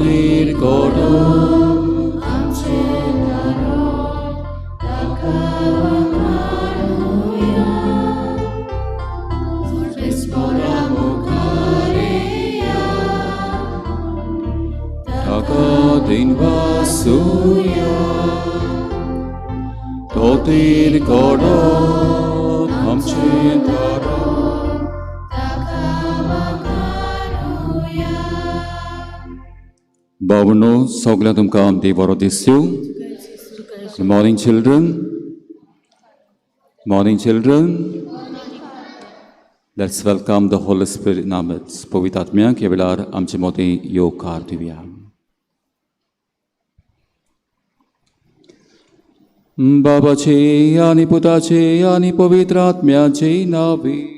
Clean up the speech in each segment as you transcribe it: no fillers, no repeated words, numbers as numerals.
तोतीर कोडो ताका दिनवासुया तोतीर कोडो आमचें तारो. बाबनो सगळ्या तुमकां देव बरो दिसयो. Good morning, children. Morning, children. Let's welcome the Holy Spirit in our midst. पवित्र आत्म्याक ह्या वेळार आमचे मदीं येवकार दिवया. बाबाचे आनी पुताचे आनी पवित्र आत्म्याचे नावे.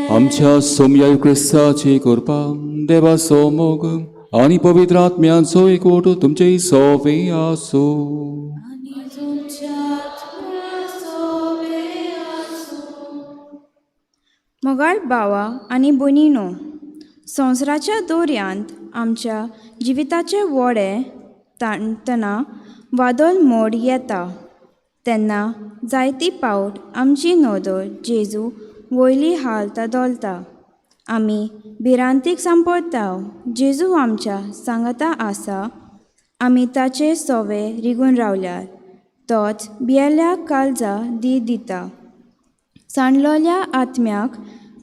आमच्या सोमया क्रिस्ताची कृपा, देवाचो मोग आनी पवित्र आत्म्याचो एकवट तुमचे सोवे आसूं. आनी तुमच्या आत्म्या आसूं. मोगाळ भावा आनी भयणीनो, संवसाराच्या दर्यांत आमच्या जिविताचे व्हडें ताणटना वादळ मोड येता तेन्ना जायती पावट आमची नदर जेजू वयली हालता धोलता. आमी भिरांतीक सांपडटा. जेजू आमच्या सांगाता आसा. आमी ताचे सोवे रिगून रावल्यार तोच भियेल्ल्या काळजा धीर दिता, सांडलोल्या आत्म्याक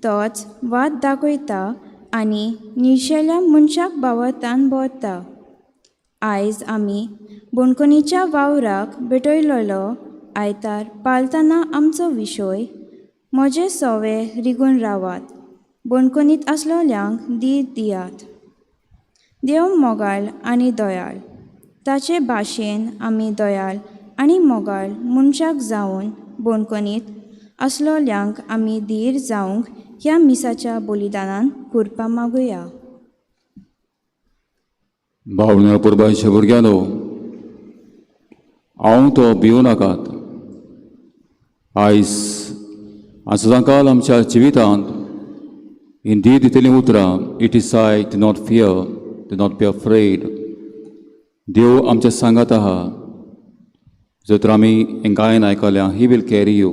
तोच वाट दाखयता आनी निर्शेल्या मनशाक भावार्थान भरता. आयज आमी बणकणीच्या वावराक भेटयलेलो आयतार पाळतना आमचो विशय म्हजे सोवे रिगून रावात, बणकणीत आसलोल्यांक धीर दियात. देव मोगाळ आनी दयाळ. ताचे भाशेन आमी दयाळ आनी मोगाळ मनशाक जावन बणकणीत आसलोल्यांक आमी धीर जावंक ह्या मिसाच्या बलिदानान कृपा मागुया. भावना पुरबायच्या भुरग्यांनो, हांव तो भिवू नाकात. आयज सदांकाल आमच्या जिवितांत ही धीर दितलीं उतरां, "It is I, do not fear, do not be afraid." देव आमच्या सांगात आहा. जर तर आमी हें गायन आयकल्या, he will carry you.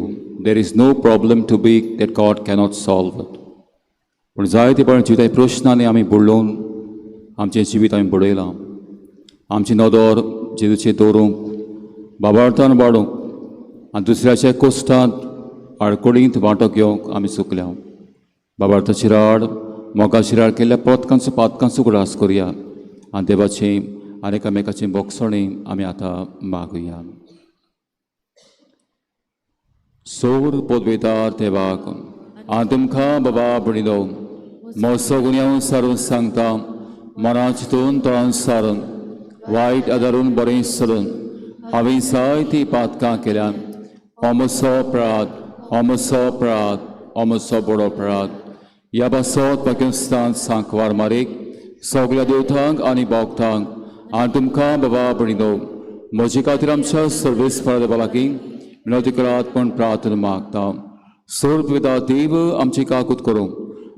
There is no problem to be that God cannot solve it. पूण जायते पण जिविताच्या प्रश्नांनी आमी बुडलोवन आमचें जिवीत आमी बुडयलां. आमची नदर जेजूचेर दवरूंक, बाबार्थान वाडूंक आनी दुसऱ्याच्या कोश्टांत आडकोडींत वांटो घेवंक आमी चुकल्या. बाबार्थाची राड, मोगाची राड केल्ल्या पथकांचो पातकांचो उगडास करुया आनी देवाची आनी एकामेकाची बोगसणी आमी आतां मागुया. सोर पदवेदार देवाक आनी तुमकां बाबा भयणीनो म्हजो गुन्यांव सारून सांगता. मना चिंतून, तोंडान सारून, वायट आदारून, बरें सोडून हांवें जायतीं पातकां केल्यात. हो म्हजो अपराध, हो म्हजो अपराध, हो म्हजो बडो अपराध. ह्या पासत पाकिस्तान सांकवार मारीक, सगळ्या देवतांक आनी भक्तांक आनी तुमकां बाबा भयणीनो म्हजे खातीर आमच्या सर्वेस्पर देवा लागीं विनवती करात म्हूण प्रार्थना मागता. सोर पिता देव आमची काकूत करूं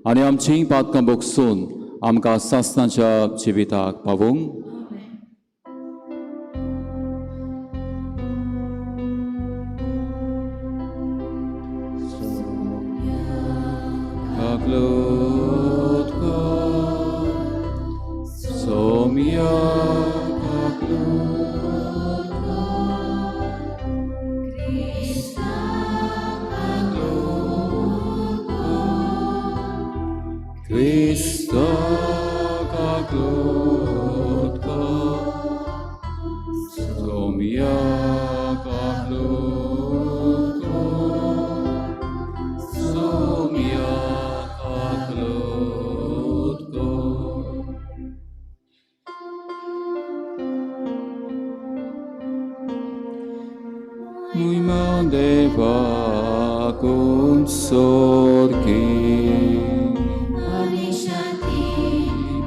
आनी आमची पातकां भोगसून आमकां सासणाच्या जिविताक पावूंक. Kaklot ko, Somya kaklot ko, Krista kaklot ko, Krista kaklot ko, Somya kaklot ko, Somya kaklot ko. Muy deva consorki. आनी शांती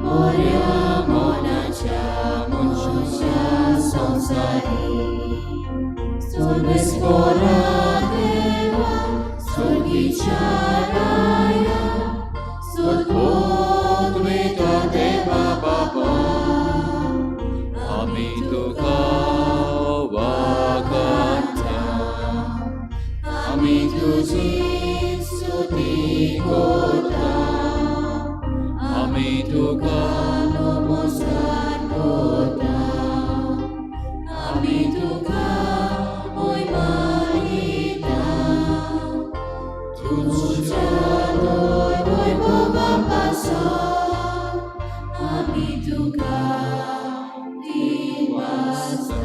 बऱ्या मनाच्या मनशा संवसारी. सर्वेस्परा देवा, स्वर्गीच्या राया, सोर पदवेता. तुजी स्तुती कोता आमी तुका नमस्कार कोता आमी तुका मोयमा दिता तुज्या वैभवा पासत आमी तुका दिनवासता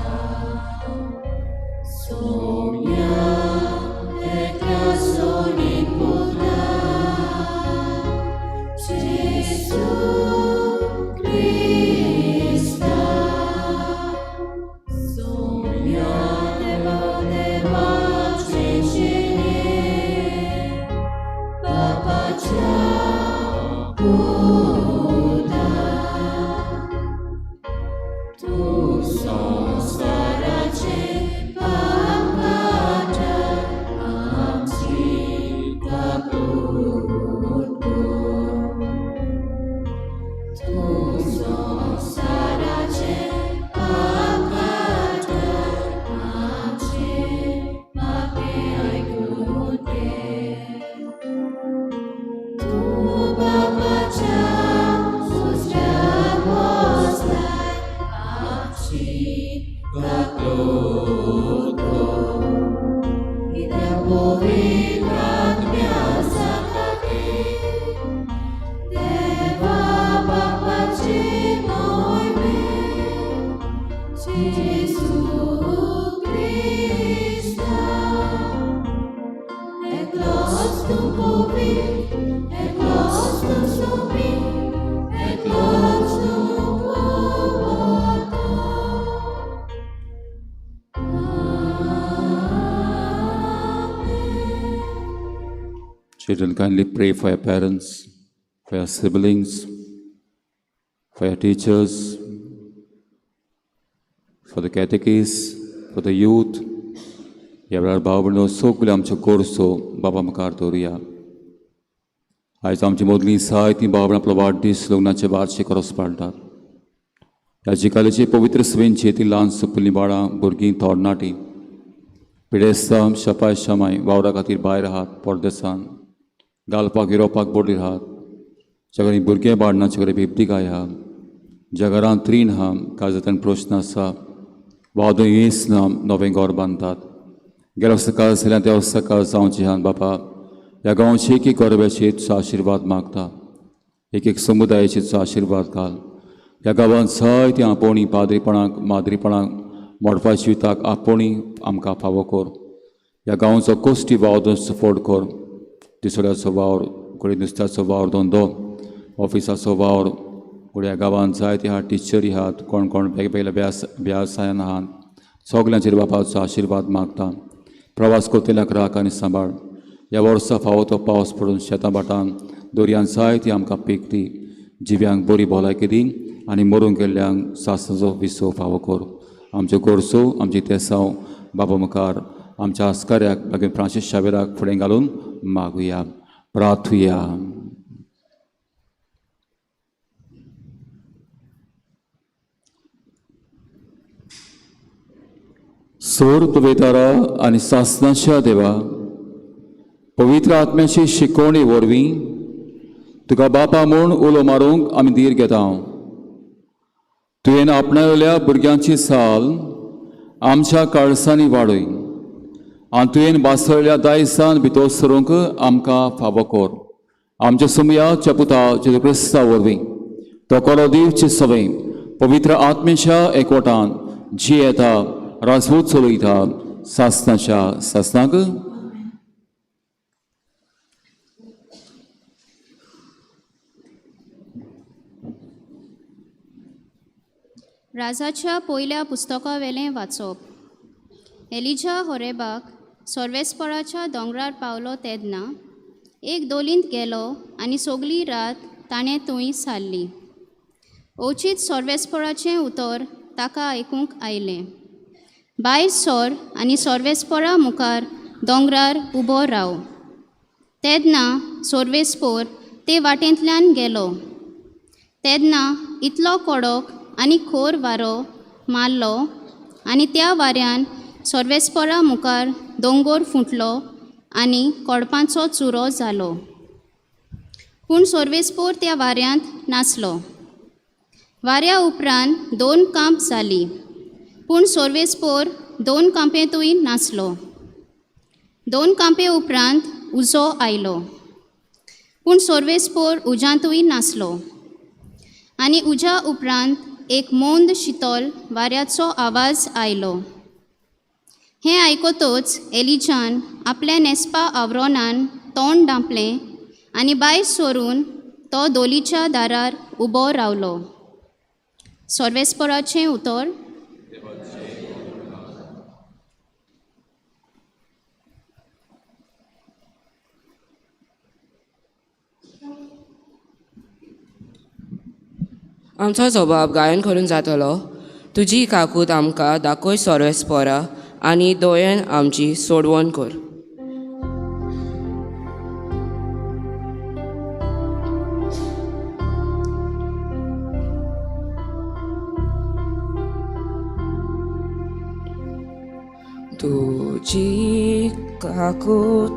सोम्या एकल्या सोनीक पुता जेजू क्रिस्ता सोम्या देवा देवाचे चेडे बापाच्या पुता तूं संवसाराचे पाप काडटा आमची काकूट कर. तूं संवसाराचे पाप काडटा आमचे मागणें आयकून घे. तूं बापाच्या उजव्याक बसलाय आमची काकूट कर. कित्याक पवित्र आत्म्या सांगातीन देवा बापाचे मोहिमेन जेजू क्रिस्ता एकलोच तूं पवित्र, एकलोच तूं सोबीत, एकलोच तूं पुरवता. Amen. Children, kindly pray for your parents, for your siblings, for your teachers, for the catechists, for the youth. ह्या वेळार भाव भयणो सगल्यो आमच्यो गरजो बाबा मुखार दवरुया. आयज आमची मदलीं जायतीं भाव भयणां आपलो वाडदीस लग्नाचे वार्षिक रोस पाळटात. ह्या जिकालेची पवित्र सभेंची ती ल्हान सुपुल्लीं बाळां भुरगीं तरणाटीं पिडेस्तां शपाय शमाय वावरा खातीर भायर आहात परदेसान गालपाक युरोपाक बोडीर आहात ज्या घरांनी भुरगें बाळ ना ज्या घरांनी बिबदी गाय आहा ज्या घरांत रीण आहा काजांतल्यान प्रश्न आसा वादो येस ना नवें घर बांदतात गेल्या वर्सा काल जाल्यार त्या वर्सा काल जावचें आहा बापा. ह्या गांवचे एक एक गोरव्याचे तुजो आशिर्वाद मागता एक एक समुदायाचे तुजो आशिर्वाद घाल. ह्या गांवांत जायतीं आपोवणी पाद्रीपणाक माद्रीपणाक मोडपा जिविताक आपोवणी आमकां फावो कर. ह्या गांवचो कोश्टी वावर सपोर्ट कर दिसवड्याचो वावर घडये नुस्त्याचो वावर धंदो ऑफिसाचो वावर घडये ह्या गांवांत जायते आहात टिचरी आहात कोण कोण वेगवेगळ्या वेवसायान आहात सगल्यांचेर बापाचो आशिर्वाद मागता. प्रवास करतल्याक राख आनी सांबाळ. ह्या वर्सा फावो तो पावस पडून शेतां भाटान दर्यान जायती आमकां पीक दी जिव्यांक बरी भलायकी दी आनी मरूंक गेल्ल्यांक सासणाचो विसव फावो कर. आमच्यो गरजो आमची तेसांव बाबा मुखार आमच्या आस्काऱ्याक मागीर फ्रांसीस शावेराक फुडें घालून मागुया प्रार्थुया. सोर पवित्रारा आनी सासणाच्या देवा पवित्र आत्म्याची शिकवणी वरवीं तुका बापा म्हूण उलो मारूंक आमी धीर घेता. तुवें आपणायल्या भुरग्यांची साल आमच्या काळसांनी वाडय आनी तुवें बासळ्या दायसान भितर सरूंक आमकां फावो कर. आमच्या सुमया पुता जेजू क्रिस्ता वरवीं तो कोलो दिवचे सवय पवित्र आत्म्याच्या एकवटान जी येता राजवूत चलयता सासणाच्या सासणाक. राजाच्या पयल्या पुस्तकावेलें वाचप. एलिजा होरेबाक सर्वेस्पराच्या दोंगरार पावलो तेन्ना एक दोलींत गेलो आनी सगली रात ताणें थंय सारली. अवचीत सर्वेस्पराचें उतर ताका आयकूंक आयलें. भायर सर आनी सर्वेस्परा मुखार दोंगरार उबो राव. तेन्ना सर्वेस्पोर ते वाटेंतल्यान गेलो. तेन्ना इतलो कडक आनी खोर वारो मारलो आनी त्या वाऱ्यान सर्वेस्परा मुखार दोंगोर फुटलो आनी कोडपांचो चुरो जालो. पूण सोर्वेस्पोर त्या वाऱ्यांत नासलो. वाऱ्या उपरांत 2 कांप जाली, पूण सोर्वेस्पोर 2 कांपेंतूय नासलो. 2 कांपे उपरांत उजो आयलो, पूण सोर्वेस्पोर उज्यांतूय नासलो. आनी उज्या उपरांत एक मंद शितोल वाऱ्याचो आवाज आयलो. हें आयकतच एलिजान आपल्या नेसपा आवरोनान तोंड धांपलें आनी भायर सरून तो दोलीच्या दारार उबो रावलो. सोर्वेस्पोराचें उतर. आमचो जबाब गायन करून जातलो. तुजी काकूत आमकां दाखय सोर्वेस्पोरा आनी दोयेन आमची सोडवण कर. तुजी काकूत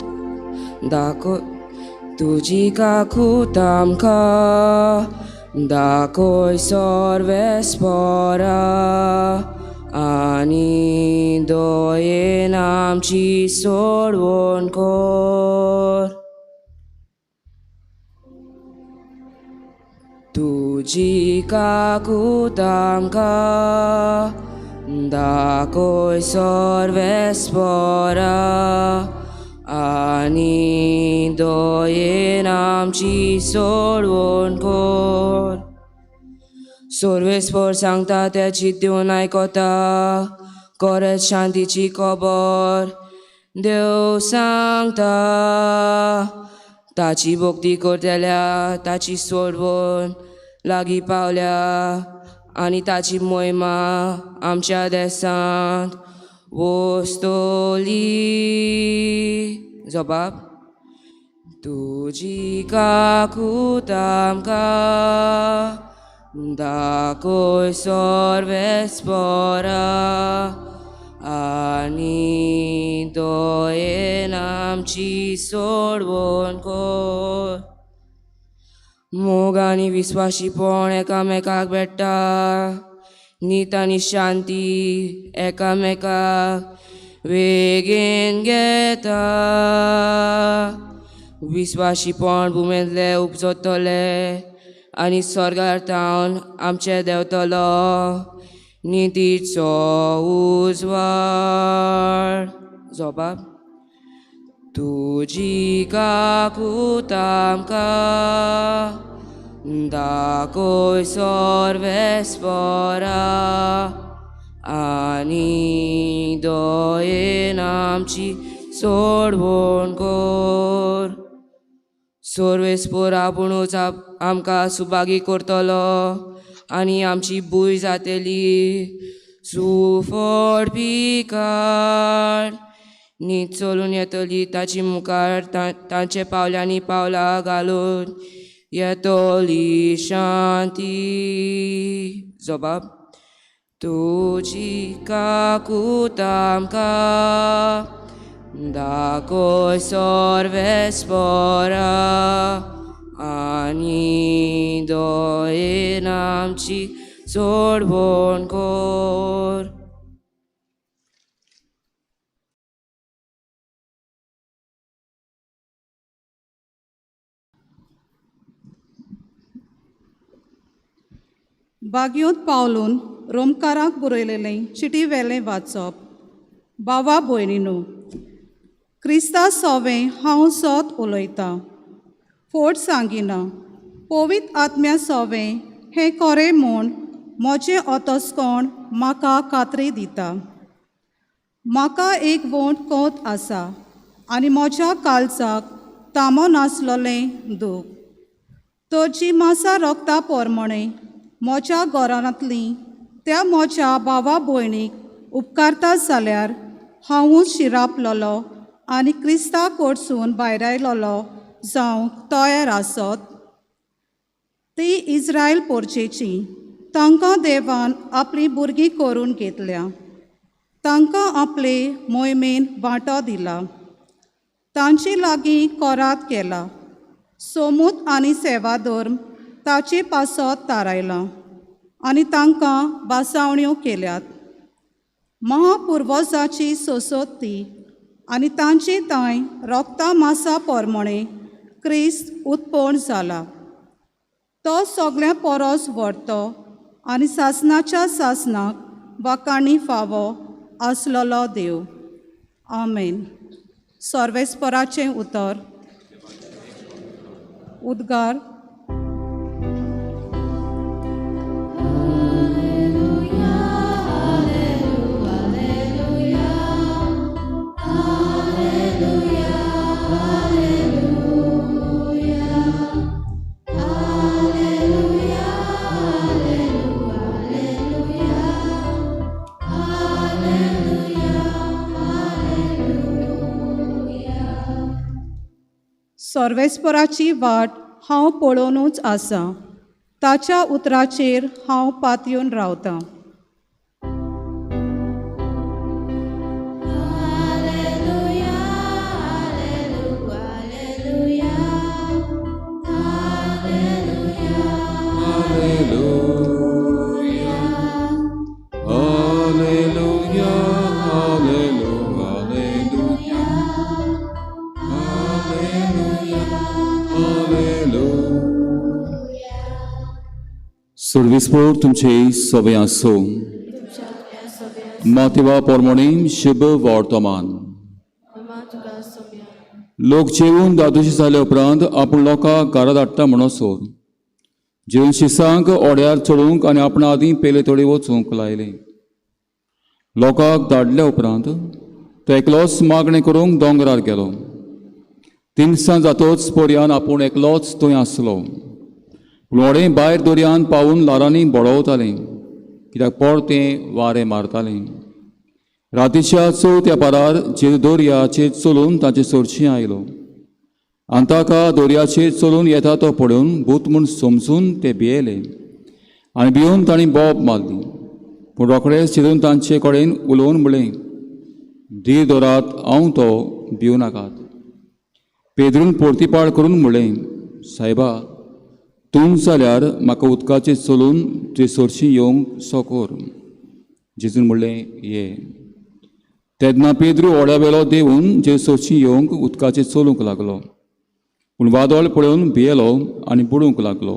दाखय, तुजी काकूत आमकां दाखय सोर्वेस्पोरा आनी दोयेन आमची सोडवण कर. तुजी काकूत आमकां दाखय सोर्वेस्पोरा आनी दोयेन आमची सोडवण कर. सोर्वेस्पोर सांगता त्याची दिवन आयकता, करत शांतीची खबर देव सांगता. ताची भक्ती करतल्या ताची सोडवण लागीं पावल्या आनी ताची मोहिमा आमच्या देसांत वसतली. जबाब. तुजी काकूत आमकां दाखय सोर्वेस्पोरा आनी दोयेन आमची सोडवण कर. मोग आनी विस्वाशीपण एकामेकाक भेट्टा, नीत आनी शांती एकामेकाक वेगेन घेता. विस्वाशीपण भुमेंतले उपजतले आनी स्वर्गार तावन आमचे देंवतलो नितीचो उजवाड. जबाब. तुजी काकूत आमकां दाखय सोर्वेस्पोरा आनी दोयेन आमची सोडवण कर. सोर्वेस्पोर आपुणूच आमकां सुभागी करतलो आनी आमची भूंय जातली सुफळ पिकाड. नीत चलून येतली ताची मुखार तांचे पावलांनी पावलां घालून येतली शांती. जबाब. तुजी काकूत आमकां दाखय सोर्वेस्पोरा आनी दोयेन आमची सोडवण कर. बागयोंत पावलून रोमकाराक बरयलेलें चिटी वेलें वाचप. बावा भयणीनो, क्रिस्ता सोवें हांव सोत उलयतां, फोट सांगिना. पवित्र आत्म्या सोवें हें खरें म्हूण म्हजें ओतस्कोण म्हाका खात्री दिता. म्हाका एक वोंट कोत आसा आनी म्हज्या कालचाक तांबो नासलोलें दूख. तर जी मासा रोगता पोरमणें म्हज्या घरांतलीं त्या म्हज्या भावा भयणीक उपकारता जाल्यार हांवूच शिरापलोलो आनी क्रिस्ता कडसून भायरायलोलो जावंक तयार आसत. ती इस्रायल पोरचेची, तांकां देवान आपलीं भुरगीं करून घेतल्या, तांकां आपले मोहिमेन वांटो दिला. तांचे लागीं कोरात केला. सोमूत आनी सेवाधर्म ताचे पासत थारायलां आनी तांकां बासावण्यो केल्यात. महापुर्वजाची सोसत ती आनी तांचे तांय रोगता मासा पोरमोणे क्रिस्त उत्पन्न जाला. तो सगळ्यां परस व्हरतो आनी सासनाच्या सासनाक वाकाणी फावो आसलेलो देव. आमेन. सर्वेस्पराचें उतर. उद्गार. सर्वेस्पराची वाट हांव पळोवनूच आसा, ताच्या उतराचेर हांव पातयेवन रावतां. Alleluia, Alleluia, Alleluia, Alleluia, Alleluia. सर्विसपोर तुमचे सवे आसो. मातेवा पोरमोणी शुभ वर्तमान. लोक जेवून दादोशी जाले उपरांत आपूण लोकांक घरा धाडटा म्हणून सोर जेवन शिसांक ओड्यार चडूंक आनी आपणा आदीं पेले थोडी वचूंक लायले. लोकांक धाडल्या उपरांत तो एकलोच मागणें करूंक दोंगरार गेलो. तिनसांज जातोच पोरयान आपूण एकलोच थंय आसलो. पूण व्हडें भायर दर्यान पावून ल्हारांनी बडोवतालें, कित्याक परतें वारें मारतालें. रातीच्या चवथ्या पारार जेजू दर्याचेर चलून ताचे सरशीं आयलो आनी ताका दर्याचेर चलून येता तो पळोवन भूत म्हूण समजून ते भियेले आनी भियोवन तांणी बोब मारली. पूण रोखडेच जेजून तांचे कडेन उलोवन म्हणलें, धीर दवरात, हांव तो, भिवू नाकात. पेद्रून पोर्तिपाळ करून म्हणलें, सायबा, तूं जाल्यार म्हाका उदकाचेर चलून तुजे सरशीं येवंक सो कर. जेजून म्हणलें, ये. तेन्ना पेद्रू व्हड्या वेलो देंवून जेजू सरशीं येवंक उदकाचेर चलूंक लागलो. पूण वादळ पळोवन भियेलो आनी बुडूंक लागलो.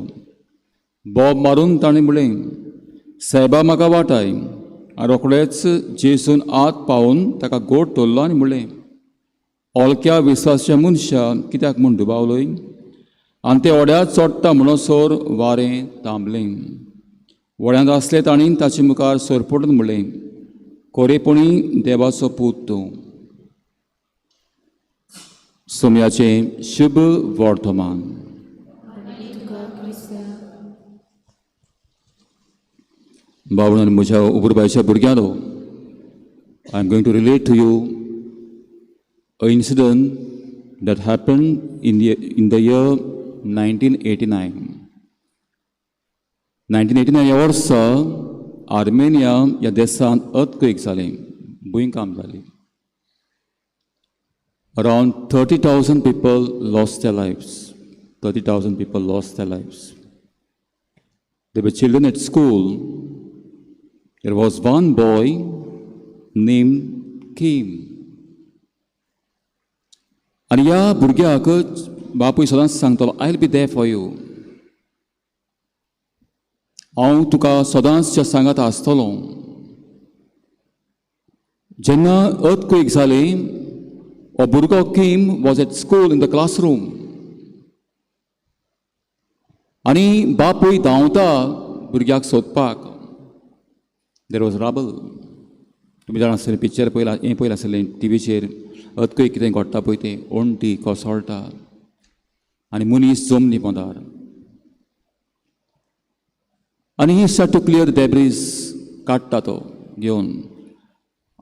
बोब मारून ताणें म्हणलें, सायबा, म्हाका वाटाय. आनी रोखडेच जेजून आत पावून ताका गोड धरलो आनी म्हणलें, ओलक्या विस्वासच्या मनशा, कित्याक म्हूण दुबावलोय? आनी ते व्हड्यार चडटा म्हणसर वारें थांबलें. व्हड्यांत आसले तांणी ताचे मुखार सरपटून म्हणलें, खरेपणी देवाचो पूत तूं. सोम्याचें शुभ वर्तमान. बावळून आनी म्हज्या उबरबायच्या भुरग्यांनो, I am going to relate to you a incident that happened in the year 1989. 1989 ह्या वर्सा आर्मेनिया ह्या देशांत अर्थक्वेक जालें, भुंयकांप जाली. Around 30,000 people lost their lives. 30,000 people lost their lives. There were children at school. There was one boy named Kim. आनी ह्या भुरग्याक बापूय सदांच सांगतालो, I will be there for you, हांव तुका सदांच च्या सांगात आसतलो. जेन्ना अर्थक्वेक जाली, हो भुरगो Kim was at school in the classroom आनी बापूय धांवता भुरग्याक सोदपाक. There was rubble. तुमी जाणा आसतलें, पिक्चर पयला, हें पयलां आसतलें टिवीचेर, अर्थक्वेक कितें घडटा पळय तें, वण्टी कोसळटा आनी मनीस जमनी पोंदार. आनी he start to clear debris, काडटा तो घेवन.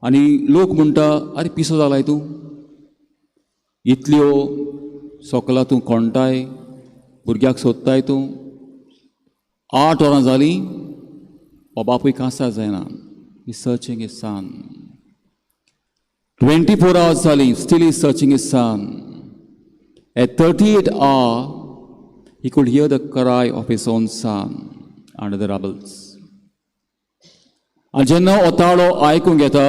आनी लोक म्हणटा, आरे पिसो जालाय तूं, इतल्यो सोकलां तूं कोणटाय, भुरग्याक सोदताय तूं. 8 वरां जालीं, हो बापूय कांसार जायना. He searching his son. 24 hours जालीं, still he searching his son. At 38 hour, he could hear the cry of his own son under the rubbles. आनी जेन्ना ओताळो आयकूंक येता,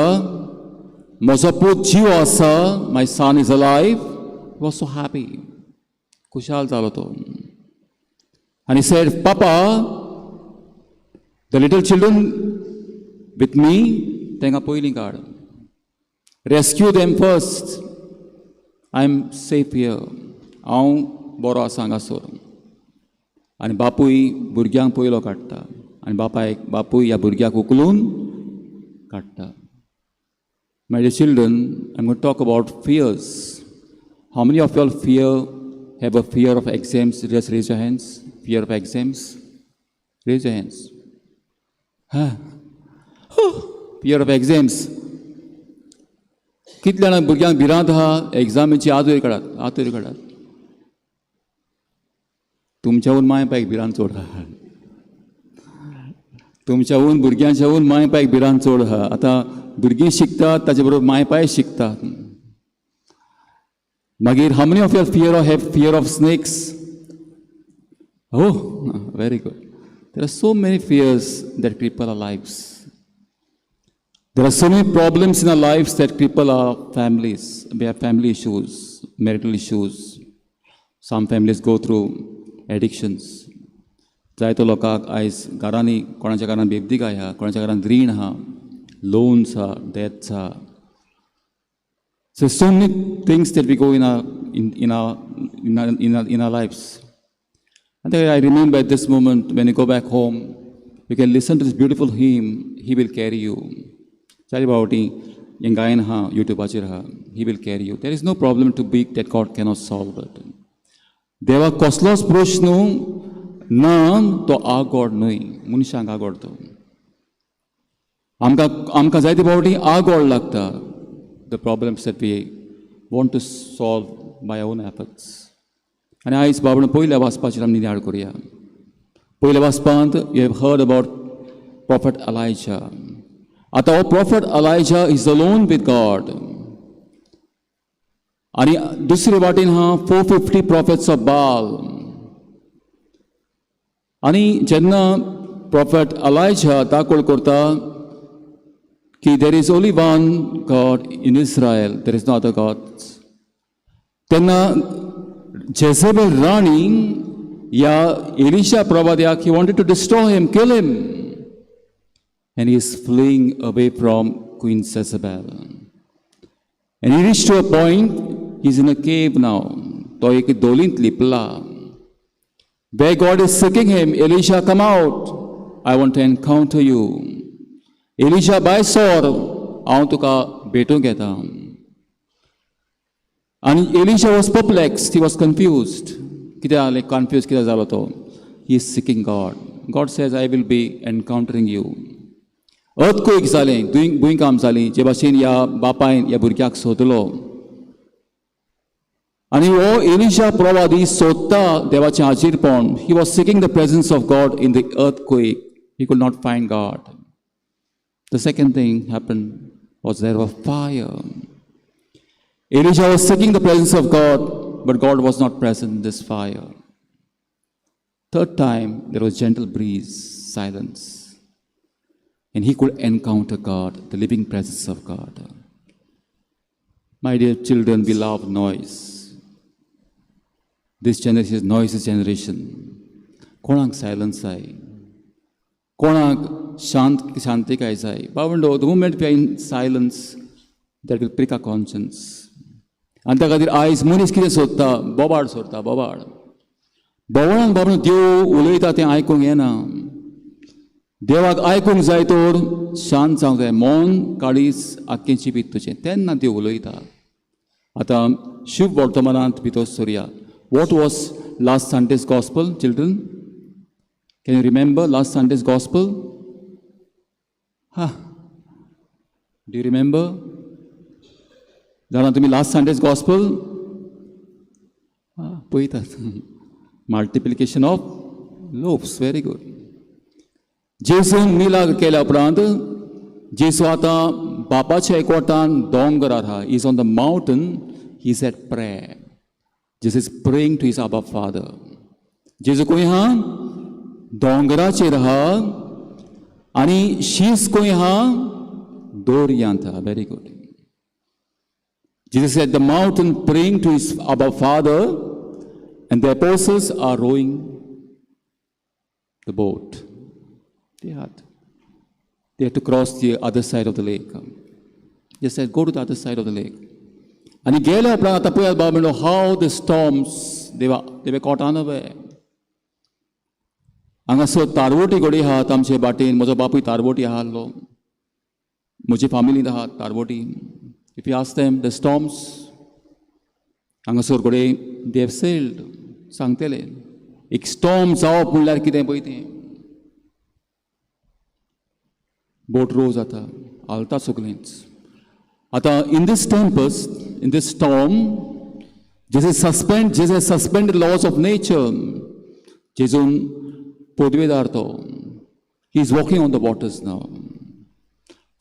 म्हजो पूत जीव आसा, my son is alive, was so happy. खुशाल जालो तो आनी said, papa, the little children with me, तांकां पयलीं काड, rescue them first, I am safe here, हांव बरो आसा हांगासर. आनी बापूय भुरग्यांक पयलो काडटा आनी बापायक बापूय ह्या भुरग्याक उखलून काडटा. My dear children, I'm going to talk about fears. How many of y'all fear, have a fear of exams? Just raise your hands. Fear of exams? Raise your hands. Huh? Fear of exams. कितल्या जाणां भुरग्यांक भिरांत आहा एग्जामीची? आतोर काडात, आतोर काडात. तुमच्याहून माय पायक भिरांत चड आहा. तुमच्याहून, भुरग्यांच्याहून माय पायक भिरांत चड आहा. आतां भुरगीं शिकतात, ताचे बरोबर माय पाय शिकतात मागीर. How many of your fear of have fear of snakes? Oh, very good. There are so many fears that cripple our lives. There are so many problems in our lives that cripple our families. We have family issues, marital issues. Some families go through addictions. जायतो लोकांक आयज घरांनी, कोणाच्या घरांत बेबदीकाय आहा, कोणाच्या घरांत रीण आहा, लोन्स आहा, डेट्स आहा. So many things that we go in our lives. And I remember at this moment when you go back home, you can listen to this beautiful hymn, "He Will Carry You." चारी फावटी हें गायन आहा, युट्यूबाचेर आहा, "He Will Carry You." There is no problem too big that God cannot solve it. देवाक कसलोच प्रश्न ना तो आगोड न्हय, मनशांक आगोड तो. आमकां आमकां जायते फावटी आगोड लागता, the problems that we want to solve by own efforts. आनी आयज बाबड पयल्या वाचपाचेर आमी नियाळ करुया. पयल्या वाचपांत you have heard about Prophet Elijah. आतां हो Prophet Elijah is alone with God आनी दुसरे वाटेन आहा 450 prophets of Baal. आनी जेन्ना प्रॉफेट अलायजा दाखोल करता की there is only one God in Israel, there is no other gods, तेन्ना जेझेबेल राणी ह्या Elisha प्रवाद्याक, he wanted to destroy him, kill him, and he is fleeing away from Queen Jezebel. And he reached to a point, he's in a cave now. तो एक दोलींत लिपला, where God is seeking him. "Elisha, come out. I want to encounter you. Elisha, भायर सोर, हांव तुका भेटूंक येता." आनी Elisha was perplexed, he was confused. कितें जालें? कन्फ्यूज कितें जालो तो? He is seeking God. God says, "I will be encountering you." Earthquake जालें, भुंयकांप जाली, जे भाशेन ह्या बापायन ह्या भुरग्याक सोदलो आनी हो एलिशा प्रवादी सोदता देवाचें हाजीरपण. He was seeking the presence of God in the earthquake. He could not find God. The second thing happen was there was fire. Elijah was seeking the presence of God, but God was not present in this fire. Third time, there was gentle breeze, silence. And he could encounter God, the living presence of God. My dear children, we love noise. This generation is noisy generation. कोणाक silence जाय, कोणाक शांत शांतिकाय जाय. बावंडो, the moment we are in silence, that will prick our conscience. आनी त्या खातीर आयज मनीस कितें सोदता? बोबाड सोदता, बोबाड. बोवाळान बाबा देव उलयता तें आयकूंक येना. देवाक आयकूंक जाय तर शांत जावंक जाय, मन काळीज आख्खें जिवीत तुजें, तेन्ना देव उलयता. आतां शुभ वर्तमानांत भितर सोरया. What was last Sunday's gospel, children? Can you remember last Sunday's gospel? हा, do you remember? जाणा तुमी लास्ट संडेज गॉस्पल? पळयतात. Multiplication of loaves, very good. जेजून मिलाग्र केल्या उपरांत जेजू आतां बापाच्या एकवटान दोंगरार आहा. Is on the mountain, he is at prayer. Jesus is praying to his Abba Father. जेजू खंय आहा? दोंगराचेर आहा आनी शीस खंय आहा? दर्यांत आहा. Very good. Jesus at the mountain praying to his Abba Father, and the apostles are rowing the boat. They had to cross the other side of the lake. They said, go to the other side of the lake. आनी गेल्या उपरांत आतां पळयात बाबा म्हणलो, how the storms, they were caught unaware. हांगासर तारवोटी घोडी आहात आमचे बाटेन. म्हजो बापूय तारवोटी आसलो, म्हजी फामिलींत आहात तारवोटी. If you ask them the storms हांगासर घोडे they have sailed, सांगतले एक स्टॉर्म जावप म्हणल्यार कितें पळय तें. बोट रो जाता, हालता सगळेंच. आतां in this tempest, in this storm, Jesus suspend laws of nature. जेजून पदवेदार तो, he is walking on the waters now.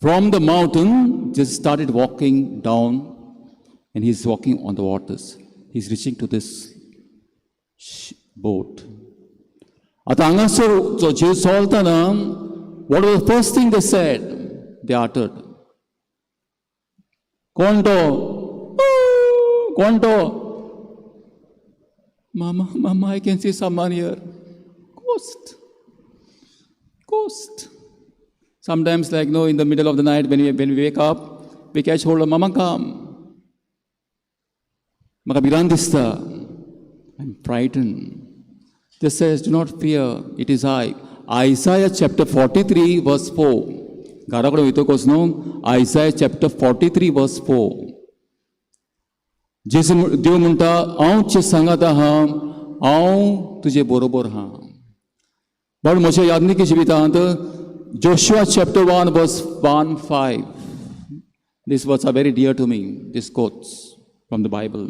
From the mountain Jesus started walking down and he is walking on the waters. He is reaching to this boat. आतां हांगासर जो जेजू चलतना, what was the first thing they said? They uttered, कोण तो? कोण तो? Mama, mama, I can see someone here. Ghost. Ghost. Sometimes, like, no, in the middle of the night, when we wake up, we catch hold of mama, come. म्हाका भिरांत दिसता. I'm frightened. This says, do not fear, it is I. Isaiah chapter 43, verse 4. घरा कडेन वयतकच न्हू, Isaiah chapter 43 verse 4. जेजू देव म्हणटा, हांव जे सांगात आहा, हांव तुजे बरोबर आहा. पण म्हज्या याज्ञिकी जिवितांत Joshua chapter 1 verse 1 5, this words are very dear to me, this quotes from the Bible.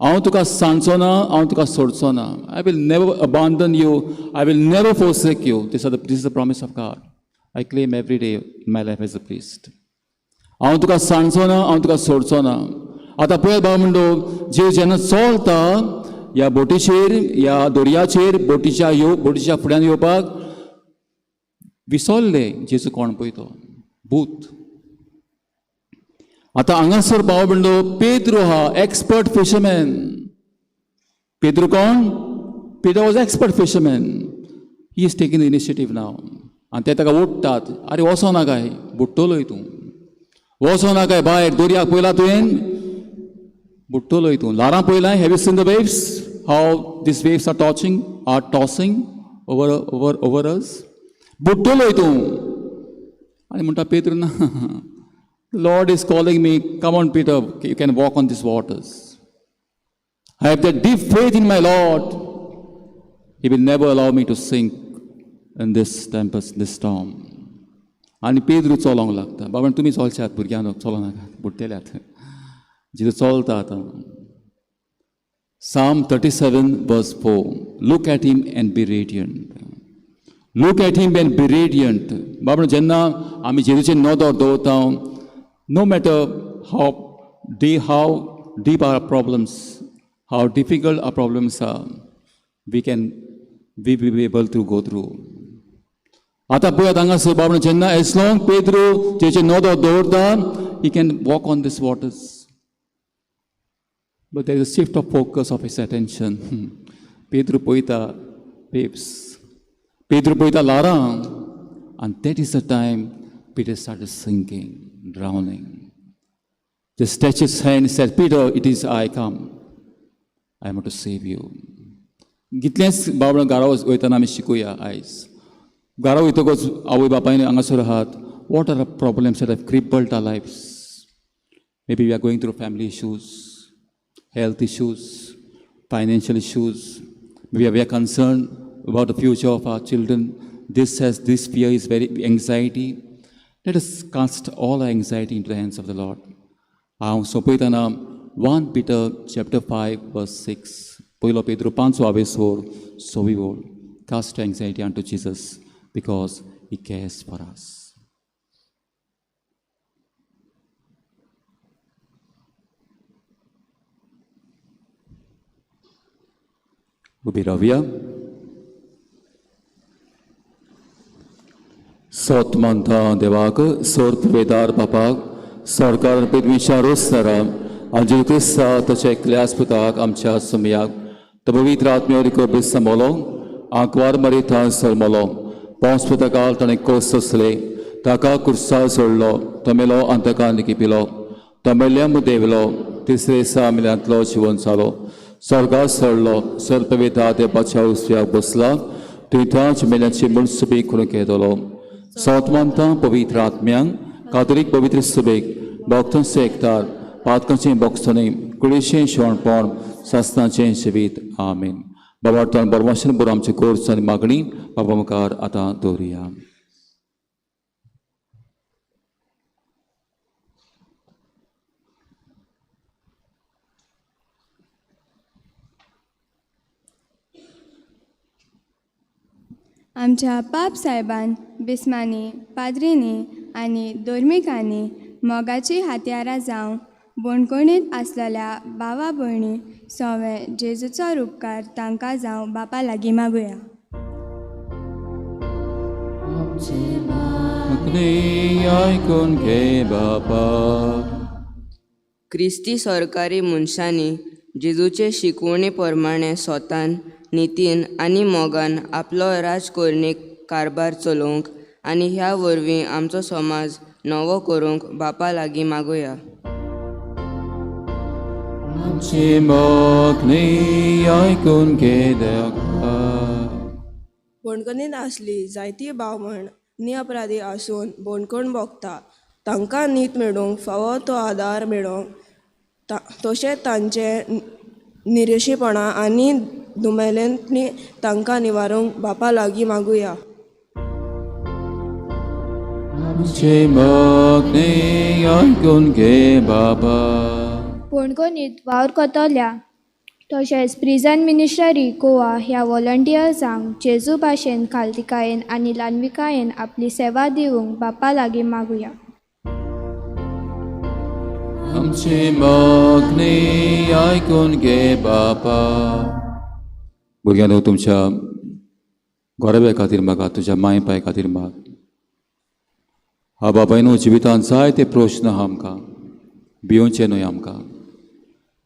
हांव तुका सांडचो ना, हांव तुका सोडचो ना. I will never abandon you, I will never forsake you. This is the promise of God I claim every day in my life as a priest. हांव तुका सांडचो ना, हांव तुका सोडचो ना. आतां पळय भाव म्हणटो, जे जेन्ना चलता ह्या बोटीचेर, ह्या दर्याचेर, बोटीच्या फुड्यान येवपाक विसरले जेजू कोण पळय तो भूत. आतां हांगासर भाव म्हणलो, पेद्रो हा एक्सपर्ट फिशरमॅन. पेद्रो कोण? Peter was expert fisherman. He is taking the initiative now. आनी ते ताका ओडटात, आरे वचो नाकाय, बुडटलोय तूं, वचो नाकाय भायर. दर्याक पळयला तुवें? बुडटलोय तूं. ल्हारां पळयलां? Have you seen the waves, how these waves are tossing over us? बुडटलोय तूं. आनी म्हणटा पेद्रो, ना, Lord is calling me. Come on, Peter, you can walk on these waters. I have that deep faith in my Lord. He will never allow me to sink in this tempest, this storm. आनी पेद्रू चलोंक लागता. बाबा, तुमी चलच्यात, भुरग्यांनो चलो नाकात, बुडटेल्यात. जिथं चलता आतां, Psalm 37 verse 4. Look at him and be radiant. Look at him and be radiant. बाबा, जेन्ना आमी जेजूचेर नदर दवरता, no matter how deep our problems, how difficult our problems are, we will be able to go through. आतां पळयात हांगासर बाबा, जेन्ना एज लॉंग पेद्रो जेचे नदर दवरता, he can walk on these waters. But there is a shift of focus of his attention. Pedro पळयता waves, Pedro पळयता ल्हारां, and that is the time Peter started sinking, drowning. Just stretched his hand and said, Peter, it is I, come. I am to save you. कितलेंच बाबा घरा वयतना आमी शिकूया आयज. घरा वयतकच आवय बापायन हांगासर आहात, what are the problems that have crippled our lives? Maybe we are going through family issues, health issues, financial issues. We are concerned about the future of our children. This fear is very anxiety. Let us cast all our anxiety into the hands of the Lord. हांव सोंपयतना 1 Peter chapter 5 verse 6, पयलो पेद्रू पांचवो आवेसोर सवी ओळ. Cast anxiety unto Jesus because he cares for us. उबी रावया. सोत मानता देवाक, सोर्त weather बापाक, सरकार पदवीच्या रोस्तारा आनी क्रिस्ता तशें एकल्यास पुताक आमच्या सुमयाक तो पवित्र आत्म्यो रिको समोलो आंकवार मरिता सरमलो पावस पुतकाल ताणें कोस सोंसले, ताका कुर्सार सोडलो, तो मेलो आनी ताका निकिपिलो, तो मेल्ल्या देवलो, तिसरे दिसा मेल्यांतलो जिवन जालो, स्वर्गार सोडलो, सर्पवेता देवाच्या उजव्याक बसला, थंय मेल्याची मुळसुबी करूंक येतलो. सोत मानता पवित्र आत्म्यांक, कातोलीक पवित्र सुबेक, भक्तांचे एकतार, पातकांचें बोगसणें, कुडीचें शेवणपण, सासनाचें जिवीत. आमेन. बाबा तोंड बरवाशन बरो आमचे कोर्स आनी मागणी बाबा मुखार आतां दवरुया. आमच्या पाप सायबान, बिस्मांनी, पाद्रींनी आनी धर्मिकांनी मोगाची हत्यारां जावं बोणकोणीत आसलेल्या भावा भयणी सोवे जेजूचो रुपकार तांकां जावं बापा लागीं मागुया. आयकून घे बापा. क्रिस्ती सरकारी मनशांनी जेजूचे शिकवणे प्रमाणे स्वतान नितीन आनी मोगान आपलो राजकोरणीक कारभार चलोवंक आनी ह्या वरवीं आमचो समाज नवो करूंक बापा लागीं मागुया. आमची मागणी आयकून घे देवा. बोणकणींत आसली जायती भाव म्हण निअपराधी आसून बोणकण भोगता, तांकां नीत मेळूंक फावो तो आदार मेळोंक, तशेंच तांचे निरेशीपणा आनी दुमेलेंतनी तांकां निवारूंक बापा लागीं मागुया. आमची मागणी आयकून घे बाबा. बोणकोणीत वावर करतल्या तशेंच प्रिजन मिनिस्ट्री गोवा ह्या वॉलंटियर्सांक जेजू भाशेन खालतिकायेन आनी ल्हानविकायेन आपली सेवा दिवंक बापा लागीं मागुया. आमची मागणी आयकून घे बापा. भुरग्यांनो, तुमच्या गोरव्या खातीर मागा, तुज्या माय पाय खातीर माग. हा बाबायनो, जिवितांत जायते प्रश्न आहा आमकां, भियोवचें न्हय आमकां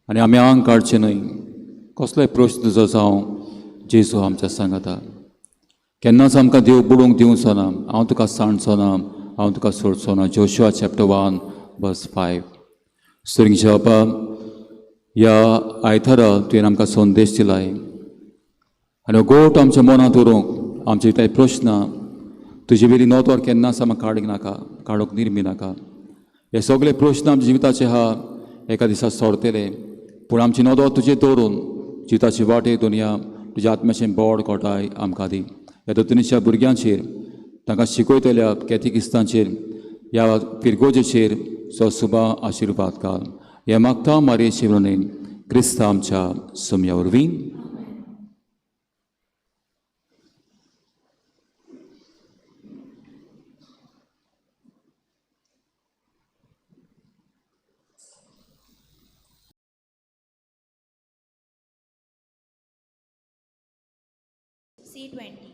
आनी आमी आंग काडचें न्हय. कसलोय प्रश्न जो जावं, जेजू आमच्या सांगाता. केन्नाच आमकां देव बुडोवंक दिवचो ना. हांव तुका सांडचो ना, हांव तुका सोडचो ना. Joshua chapter 1 verse 5. सुरिंगच्या बापा, ह्या आयतारा तुवें आमकां संदेश दिलाय आनी हो गोट आमच्या मनांत उरूंक, आमचे ते प्रश्न तुजे वेली नोतर केन्नाच आमकां काडूंक नाका, काडूंक निर्मी नाका. हे सगळे प्रश्न आमच्या जिविताचे आहा, एका दिसा सोडतले, पूण आमची नदर तुजेर दवरून जिविताची वाटे दुनिया तुज्या आत्म्याचें बोड कोटाय आमकां दी. ह्या दोतोनीच्या भुरग्यांचेर, तांकां शिकयतल्या कॅथेकिस्तांचेर, ह्या पिरगोजेचेर सो सुबा आशिर्वाद घाल. हें मागता मारयेचे विनवणेन क्रिस्ता आमच्या सुमया वरवीं. C20.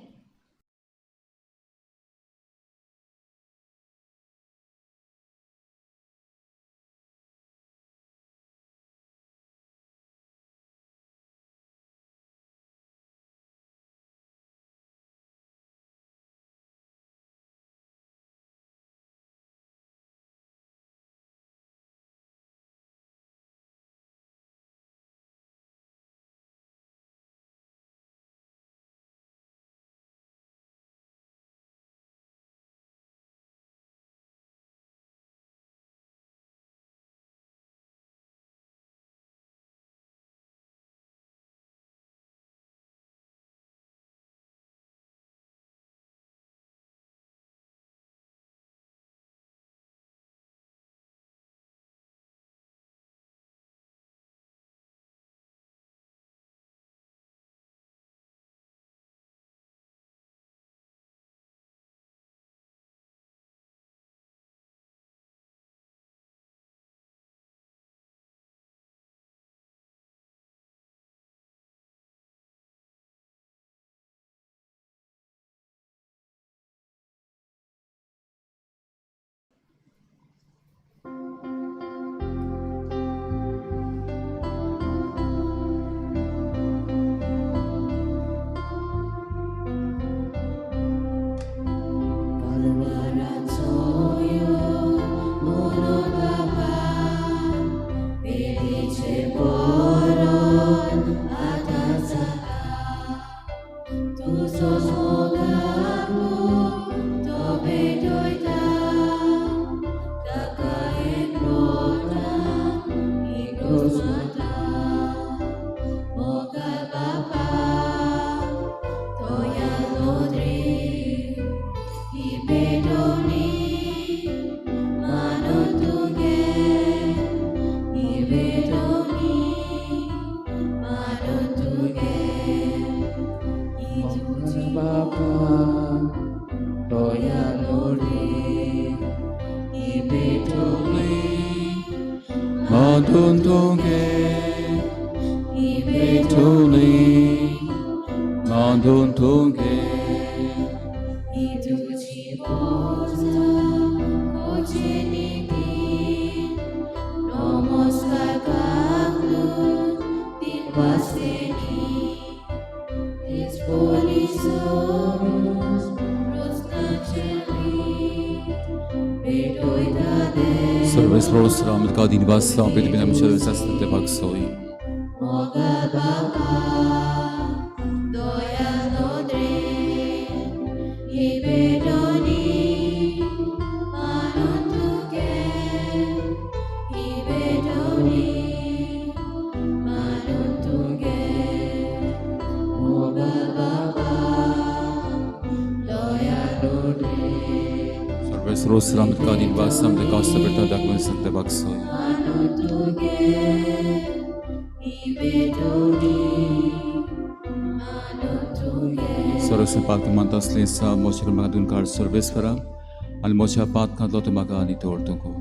मोच्या म्हाका दोन काळ सर्वेस्परा आनी मोच्या पातकांतलो तूं म्हाका नितळ तुका.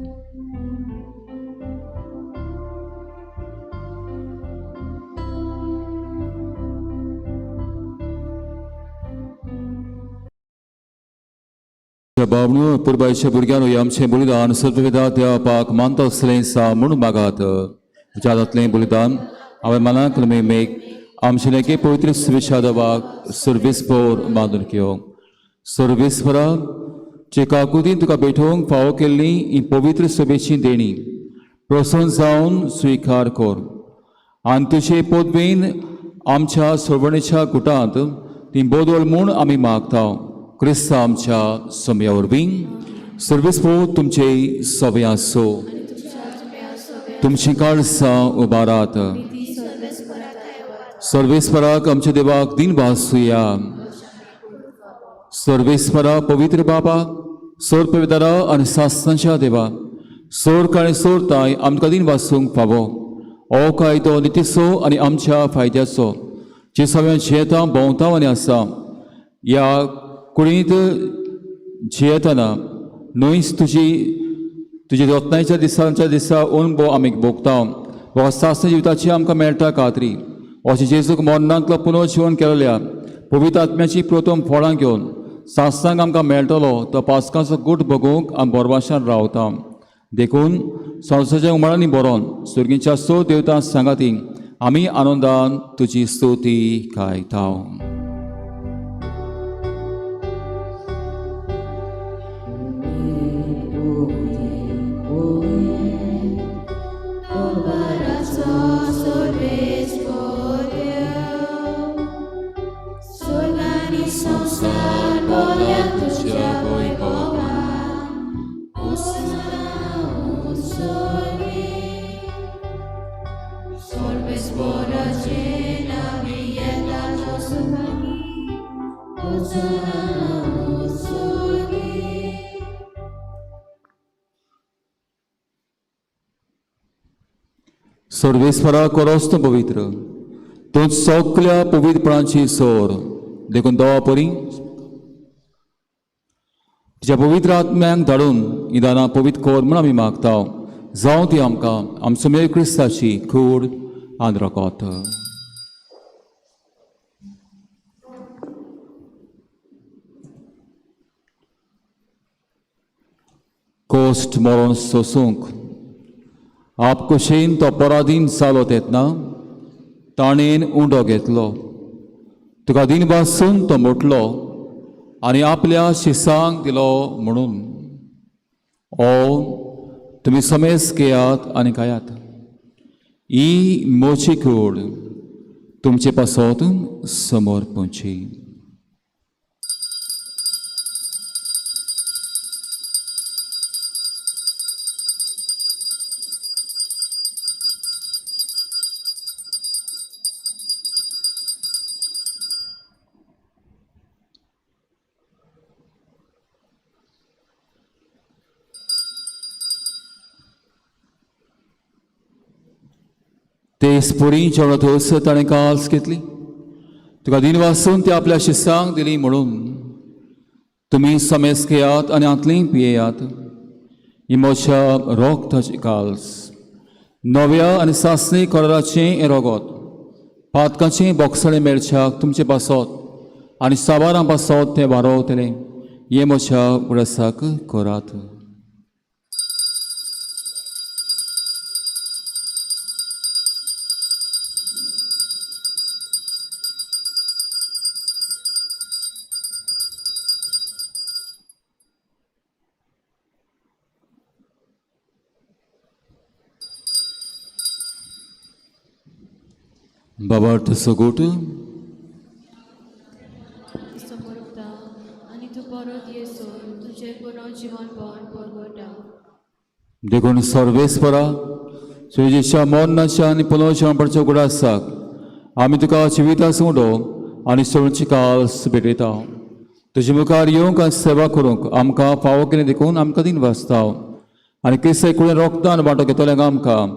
बाबणू पुरबायच्या भुरग्यांनो आमचें बलिदान सर्वविधा देवाक मानता आसलें सा म्हणून मागात तुज्या जातलें बलिदान हांवें मनाक मेक आमचें लेगीत पवित्र सुविशा देवाक सर्वेस्पोर बांदून घेवंक. सर्वेस्परा जे काकुतीन तुका भेटोवंक फावो केल्ली ही पवित्र सभेची देणी प्रसन्न जावन स्विकार कर आनी तुजे पदवेन आमच्या सर्वणेच्या गुटांत ती बदल म्हूण आमी मागता क्रिस्ता आमच्या समया वरवीं. सर्वेस्पोर तुमचे सवे आसो. तुमची काळसां उबारात. सर्वेस्पराक आमच्या देवाक दिन भासुया. सर्वेस्परा पवित्र बाबा सोर पवित्रा आनी सासनाच्या देवा सोर आनी सोरताय आमकां दिन वासूंक फावो हो कायदो नितीचो आनी आमच्या फायद्याचो जे सगळ्यां जियेता भोंवता आनी आसा ह्या कुडींत जियेतना न्हयच तुजी तुजी रत्नाच्या दिसांच्या दिसा अणभव आमी भोगता वा सासना जिविताची आमकां मेळटा खात्री अशें जेजूक मरणांतलो पुनर्जिवन केल्ल्या पवित्र आत्म्याची प्रथम फळां घेवन सासनाक आमकां मेळटलो तो पासकाचो गूट भोगूंक आमी बोरवाशान रावता. देखून संवसाच्या उमाळांनी बरोवन सुर्गीच्या स देवतां सांगाती आमी आनंदान तुजी स्तुती गायता. सर्वेस्परा कोरोस तूं पवित्र तूं सगल्या पवित्रपणाची सोर देखून देवा परी तुज्या पवित्र आत्म्यांक धाडून ही दानां पवित्र कर म्हूण आमी मागता. जावं ती आमकां आमचो मेळ क्रिस्ताची कूड आनी रगत. कोश्ट मरोन सोसूंक आपकुशीन तो पराधीन जालो तेन्ना ताणेन उंडो घेतलो, तुका दिनवासून तो म्हटलो आनी आपल्या शिसांक दिलो म्हणून, ओ तुमी समेस घेयात आनी खायात, ही मोची कूड तुमचे पासत समोर पोवची. तेस पुरी जेवणातच ताणें काल्स घेतली, तुका दिनवासून ती आपल्या शिसांक दिली म्हणून, तुमी समेस घेयात आनी आंतली पियेयात, ही म्हज्या रोगताची काल्स, नव्या आनी सासणी कराराचें हें रोगत, पातकाचें बोगसणें मेळच्याक तुमचे पासत आनी साबारां पासत तें वारोवतलें, हें म्हज्या उडासाक करात. बाबार्थ सगोट समोर आनी तूं परत येसर तुजें पुनर्जिवनपण परगटा. देखून सर्वेस्परा तुजेच्या मरणाच्या आनी पुनर्जिवनपणाच्या उगडासाक आमी तुका जिविता उडो आनी सगळची काल्स भेटयता. तुजे मुखार येवंक आनी सेवा करूंक आमकां फावो केलें देखून आमकां दिन वाचता आनी क्रिस्ता कुडेन रोगतान वांटो घेतल्यांक आमकां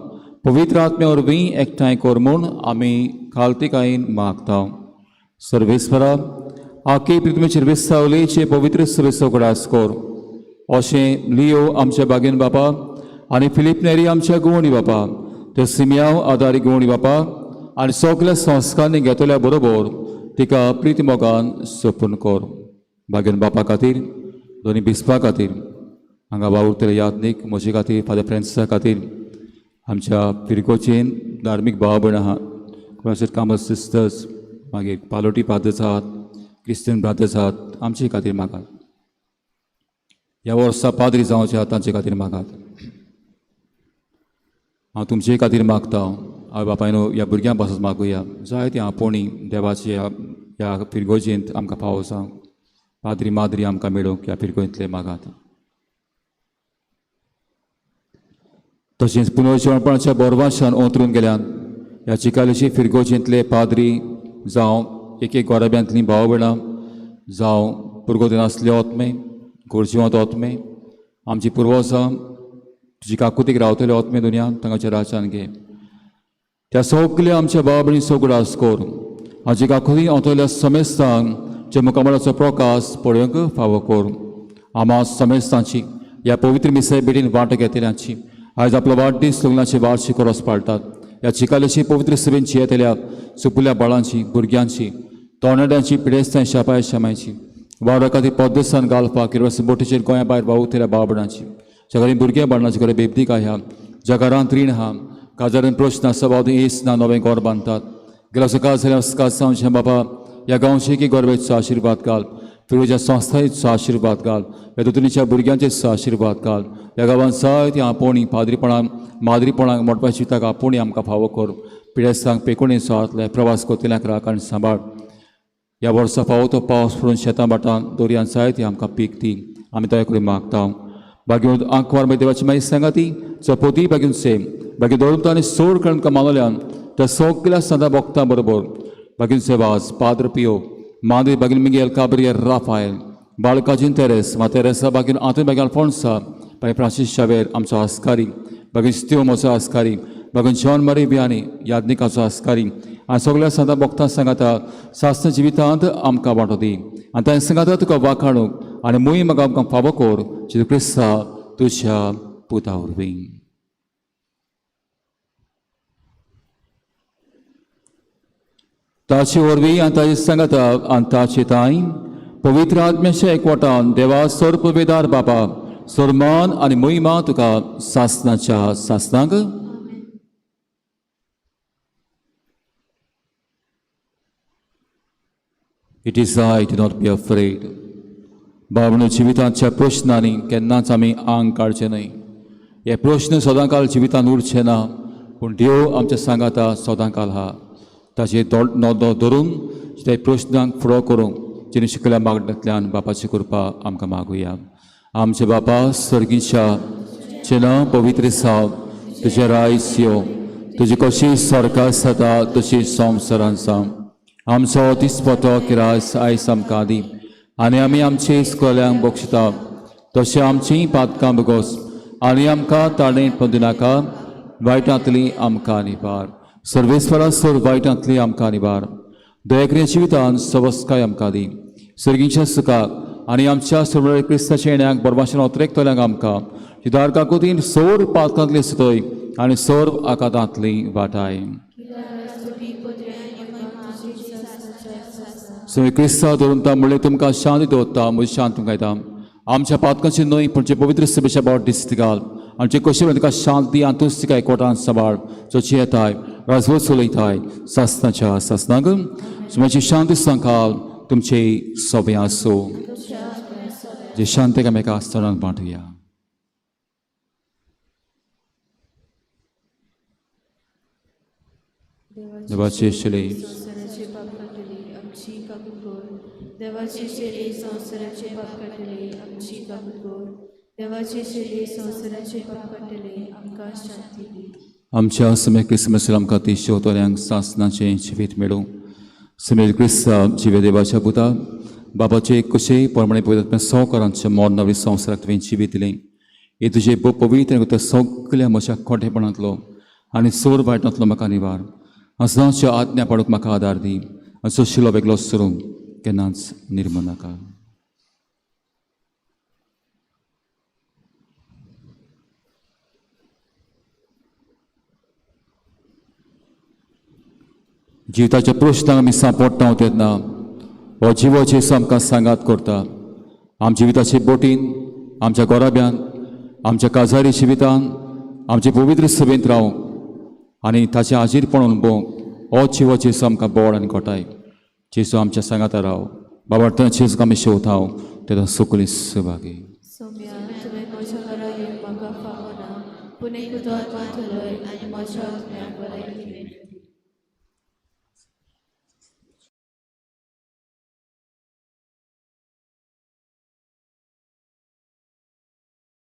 पवित्र आत्म्या वरवीं एकठांय कर म्हूण आमी खालतीकायेन मागता. सर्वेस्परा आके पृथ्वीचेर विसावलेचे पवित्र सभेचो उगडास कर, अशें लियो आमच्या बागेन बापा आनी फिलीप नेरी आमच्या गुवणी बापा, ते सिमियांव आदारी गुवणी बापा आनी सगल्या संस्कारांनी घेतल्या बरोबर तिका प्रिती मोगान सोपून कर. बागेन बापा खातीर, दोनी बिस्पा खातीर, हांगा वावुरतले यादनीक म्हजे खातीर, फादर फ्रेंड्सा खातीर, आमच्या फिरगोचेन धार्मीक भाव भयणां आहात, कोणाचे कामत सिस्टर्स, मागीर पालोटी फादर्स आहात, क्रिस्तियन ब्रादर्स आहात, आमचे खातीर मागात. ह्या वर्सा पाद्री जावचे आहात तांचे खातीर मागात. हांव तुमचे खातीर मागता. हांव बापायनो ह्या भुरग्यां पासून मागुया, जायते आपोवणी देवाचे ह्या फिरगोजेंत आमकां फावो जावं, पाद्री माद्री आमकां मेळूंक ह्या फिरगोजेंतले मागात. तशेंच पुनर्जिवणपणाच्या बोरवाशान ओंतरून गेल्यान ह्या चिकालेची फिरगोजेंतले पाद्री जावं एक एक गोराब्यांतलीं भाव भयणां जावं पुर्गोतीन आसले ओतमे, गोरजिवांत ओतमे, आमची पुर्वजां तुजी काकुतीक रावतले ओतमे दुनिया तांकां राजान घे. त्या सगल्या आमच्या भाव भयणी सगळो कर हाजी काकुती ओतल्या समेस्तांक जे मुखामळाचो प्रकाश पळोवंक फावो कर. आमा समेस्तांची ह्या पवित्र मिसाय भेटीन वांटो घेतल्यांची आयज आपलो वाडदीस लग्नाची वार्षिक रोस पाळटात ह्या चिकालेची पवित्र सभेन येतल्या सुपुल्या बाळांची, भुरग्यांची, तरणाट्यांची, पिडेस्तां शापाय शामायची वावरा खातीर पद्दसान घालपाक किर्वास बोटीचेर गोंया भायर वावुरतल्या भाव भयणांची, ज्या भुरग्यां बाळांची घरा बेबदीक आहा, ज्या घरांत रीण आहा, काजारान प्रश्न आसा, बाबा एस ना नवें घर बांदतात गेल्या सकाळ जाल्यार कासांवच्या बाबा ह्या गांवचे की गोरवेचो आशिर्वाद घाल, फिरोच्या संस्थांचो आशिर्वाद घाल, ह्या दोतोनीच्या भुरग्यांचेचो आशिर्वाद घाल, ह्या गांवांत जायती आपोवणी पाद्रीपणाक माद्रीपणाक मोडपाची ताका आपोवणी आमकां फावो कर. पिडेस्तांक पेकोणेचो हातले प्रवास करतल्यांक राख आनी सांबाळ. ह्या वर्सा फावो तो पावस पडून शेतां भाटां दर्यांत जायती आमकां पीक दी, आमी दया करून मागता. बागेवन आंकवार मागीर देवाची मागीर सांगा ती चपोती बागेवन सेम बाकी दवरता आनी सोड करून कमालोल्यान त्या सगल्या सदां भोगता बरोबर बागेवन सेवास पाद्र पियो माद्री बागेन मिगेल काब्रियल राफायल बाळकाजीन तेरेस मा तेरेसा बागेन आंतून बागेन अल्फोन्सा बागेन फ्रांसीस शावेर आमचो आस्कारी बागेन स्त्यो म्हजो आस्कारी बागेन जॉन मारी बियानी यादनिकाचो आस्कारी आनी सगल्या सदां भोगता सांगाता सासना जिवितांत आमकां वांटो दी आनी तांचे सांगाता तुका वाखाणूक आनी मुय म्हाका आमकां फावो कर जेजू क्रिस्ता तुज्या पुता वरवीं. ताचे वरवीं आनी ताचे सांगाता आनी ताचे तांय पवित्र आत्म्याच्या एकवटान देवा सर्पवेदार बापा सरमान आनी महिमा तुका सासनाच्या सासनाक. It is I, do not be afraid. बाबणो जिवितांच्या प्रश्नांनी केन्नाच आमी आंग काडचें न्हय. हे प्रश्न सदांकाल जिवितांत उरचे ना, पूण देव आमच्या सांगाता सदांकाल आहा. ताचे नदो धरून ते प्रश्नांक फुडो करूंक जेणे शिकल्या मागण्यांतल्यान बापाची कृपा आमकां मागुया. आमचे बापा सर्गीच्या चेना पवित्र साव, तुजें रायस यो, तुजी कशी सरकार जाता तशी संवसारान जावं. आमचो दिसपटो किरास आयज आमकां दी आनी आमी आमचे इस्कोल्यांक बक्षिता तशें आमचीं पातकां बगोस आनी आमकां ताणें पदिनाका वायटांतली आमकां निवार. सर्वेस्वरा सर वायटांतली आमकां निवार. दयाक्रिया जिवितान सवस्काय आमकां दी. सर्गीच्या सुखाक आनी आमच्या सर्व क्रिस्ताच्या येण्याक बरमाशेन अत्रेकतल्यांक आमकां दार काकुतीन सौर पातकांतली सुतय आनी सौर आकातांतली वाटाय. सगळे क्रिस्तांव धरून ता म्हणलें तुमकां शांती दवरता, म्हजी शांत तुमकां येता. आमच्या पातकांची न्हय पूण जे पवित्र सभेच्या बोट दिसता घाल आमचे कशें तुका शांती आनी तूच तिका एकवटान सांबाळ जो येताय राजवत चलयताय सासनाच्या सासनाक. सुमाची शांती सांकाल तुमचे सोबे आसूं. जे शांती एकामेका आसतना बांटुया. देवाचे शिले संवसाराचे पाप काडटली आमची काकूट कर. देवाचे शेली संवसाराचे पाप काडटली आमची काकूट कर. देवाचे शेली संवसाराचे पाप काडटली आमकां शांती दी. आमच्या समेक क्रिसमस आमकां ती शेवतल्यांक सासनाचें जिवीत मेळूं. समेक क्रिस्ता जिवे देवाच्या पुता बाबाचे कशेय प्रमाणे पवित्र संवकारांच्या मोर नवी संवसाराक तुवें जिवीत दिलें. हे तुजें भोव पवित्र सगल्या म्हज्या खोटेपणांतलो आनी सोर वायटांतलो म्हाका निवार. आसनाच्या आज्ञा पाडूंक म्हाका आदार दी आनी सोशिलो वेगळो सरूंक केन्नाच निर्मू नाका. जिविताच्या प्रश्नांक आमी सांपडटा तेन्ना हो जिवो जेजू आमकां सांगात करता. आमच्या जिविताचे बोटीन, आमच्या गोराब्यान, आमच्या काजारी जिवितान, आमचे पवित्र सभेंत रावंक आनी ताचें हाजीरपण अणभवंक हो जिवो जेजू आमकां बोड आनी गोठाय. जेजू आमच्या सांगाता राव. बाबा जेजूक आमी शेवता तेन्ना सगळीं सहभागी. सोम्या, तुवें म्हज्या घरा येवंक म्हाका फावना, पूण एक उतर मात उलय आनी म्हज्या आत्म्याक भलायकी मेळटली.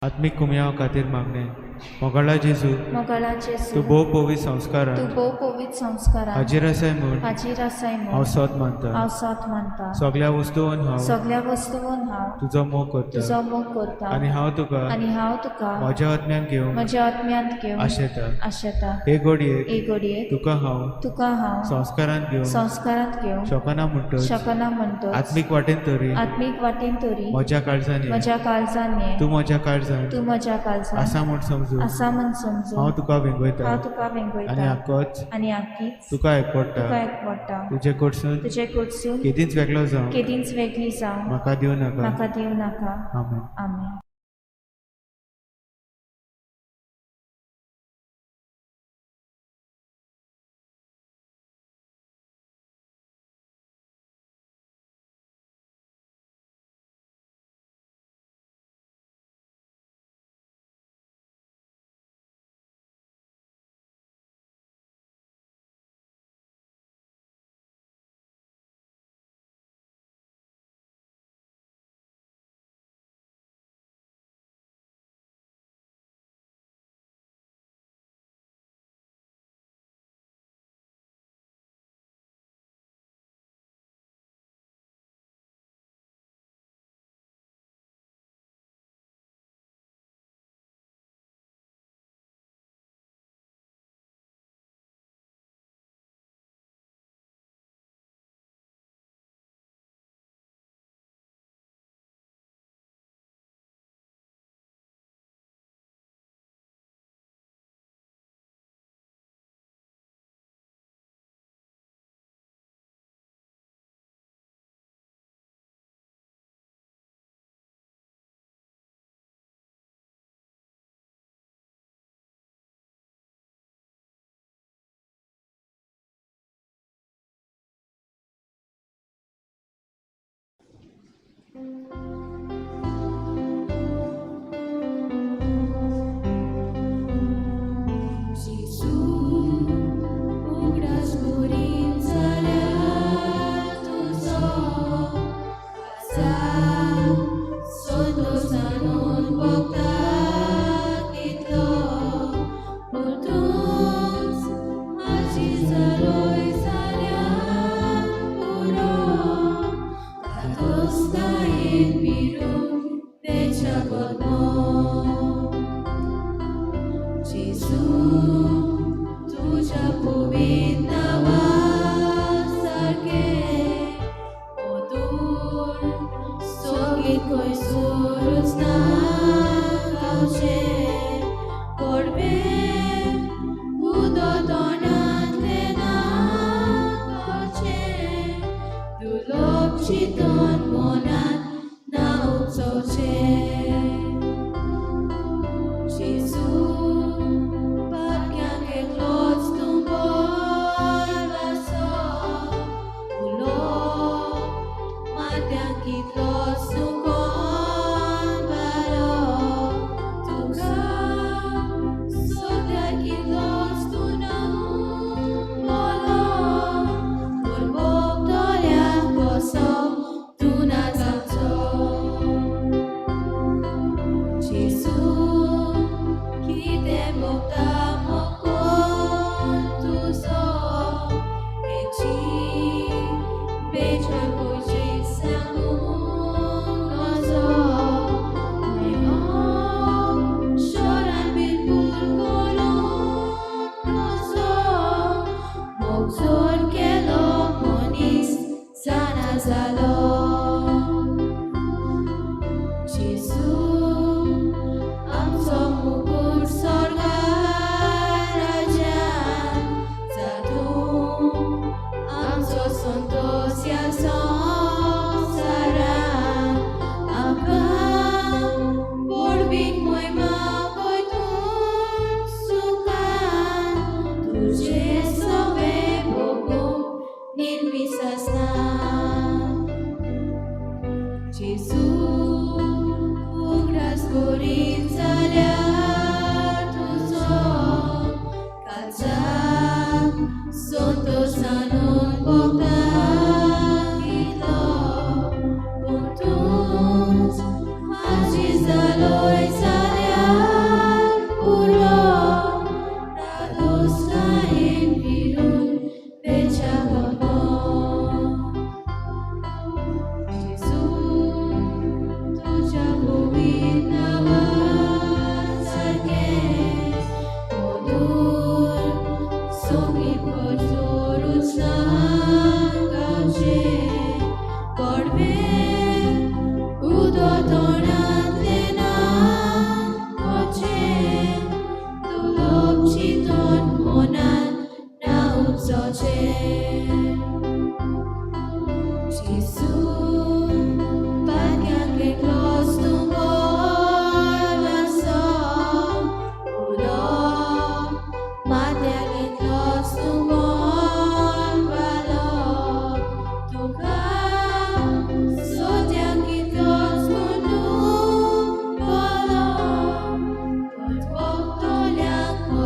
आत्मीक कुमयाव खातीर मागणें. मोगाळा जेजू, मोगाळा जेजू, तूं भोव पवित्र संस्कारान, तूं भोव पवित्र संस्कारान हाजीर आसाय म्हूण, हाजीर आसाय म्हूण हांव सोद मानता. हांव सोद मानता. सगल्या वस्तून हांव, सगल्या वस्तून हांव तुजो मोग करता, तुजो मोग करता आनी हांव तुका, आनी हांव तुका म्हज्या आत्म्यान घेवंक, म्हज्या आत्म्यांत घेवंक आशेता. आशेता. हे घडयेक, हे घडयेक तुका हांव, तुका हांव संस्कारांत घेवंक, संस्कारांत घेवंक शकना म्हणटच, शकना म्हणटच, आत्मीक वाटेन तरी, आत्मीक वाटेन तरी म्हज्या काळजान ये, म्हज्या काळजान ये, तूं म्हज्या काळजान, तूं म्हज्या काळजान आसा म्हूण समजून, आसा म्हूण समजून हांव तुका वेंगयता, हांव तुका वेंगयता आनी आकोच, आनी आकीच तुका एकवडटा, तुका एकवडटा. तुजे कडसून, तुजे कडसून केदींच वेगळो जावं, केदींच वेगळी जावं म्हाका दिवं नाका. म्हाका दिवं नाका. आमेन. आमेन.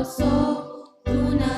So, tu na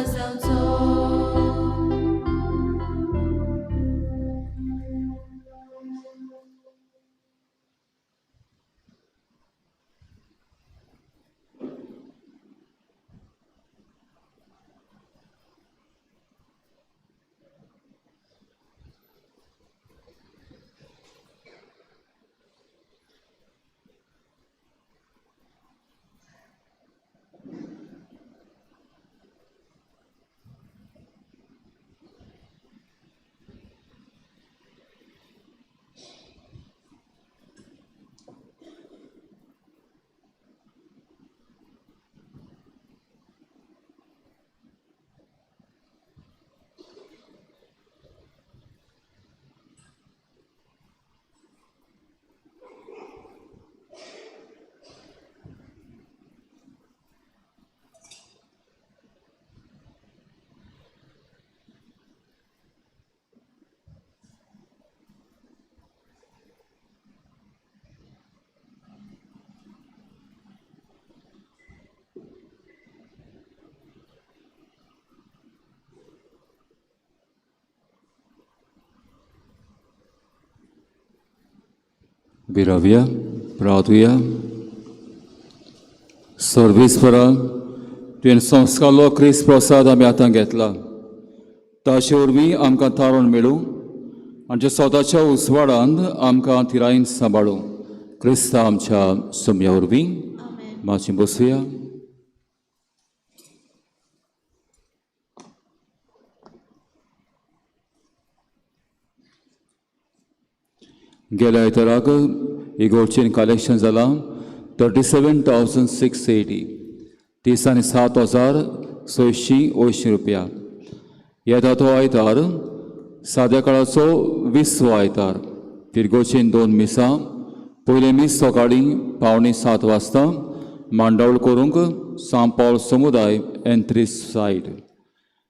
बिरावया प्रार्थुया. सर्वेस्परा, तुवें संस्कारलो क्रिस्त प्रसाद आमी आतां घेतला, ताचे वरवीं आमकां तारण मेळूं आमच्या स्वताच्या उजवाडान आमकां थिरायेन सांबाळूं. क्रिस्ता आमच्या सोम्या वरवीं. मातशी बसुया. गेल्या आयताराक इगोर्चेन कलेक्शन जालां 37,680, 37,680 रुपया. येता तो आयतार साद्या काळाचो 20वो आयतार. फिरगोचेन 2 मिसां. पयलें मीस सकाळीं 6:45 वाजता मांडावळ करूंक सांत पावल समुदाय एंट्री सायड.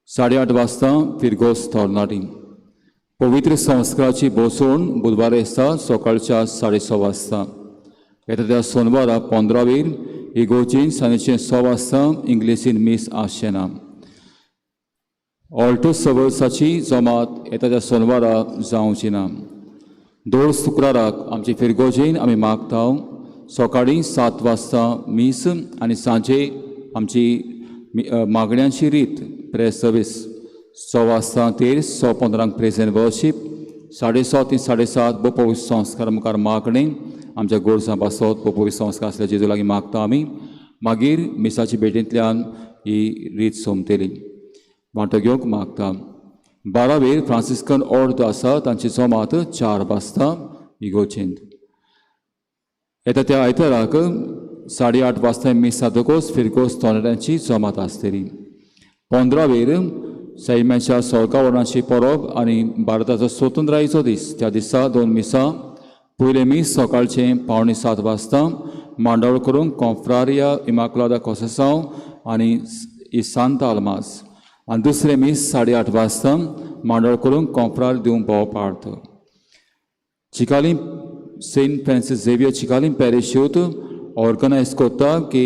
8:30 वाजता फिरगोज तरणाटी. पवित्र संस्काराची बसवण बुधवार आसता सकाळच्या 6:30 वाजता. येता त्या सोनवारा 15वेर इगोर्जीन सांजेचें 6 वाजता इंग्लिशीन मीस आसचें ना. ऑल्टो सवर्साची जमात येता त्या सोनवारा जावची ना. दर शुक्राराक आमचे फिरगोजेन आमी मागता सकाळीं 7 वाजता मीस आनी सांजे आमची मागण्यांची रीत प्रेयर सर्वीस 6 वाजता तेर 6:15 प्रेज एंड वर्शीप, 6:30 ते 7:30 बोपोवी संस्कार मुखार मागणें आमच्या गोरसां पासत बोपोवी संस्कार आसल्या जेजू लागीं मागता आमी. मागीर मिसाची भेटींतल्यान ही रीत सोंपतली. वांटो घेवंक मागता. 12वेर फ्रांसिस्कन ऑर्द आसा तांची जमात 4 वाजता इगोर्जेंत. येता त्या आयताराक 8:30 वाजता मीस जातकच फिरगोज तरणाट्यांची जमात आसतली. 15वेर सैम्याच्या सोळका वरांची परब आनी भारताचो स्वतंत्रायेचो दीस. त्या दिसा 2 मिसां. पयलें मीस सकाळचें 6:45 वाजता मांडावळ करूंक कॉन्फ्रारिया इमाकुलादा कोसेसांव आनी सांता आलमास, आनी दुसरें मीस 8:30 वाजता मांडावळ करूंक कॉन्फ्रार दिवंक भोव Parth. Chicalim Saint Francis Xavier Chicalim parish youth organise करता की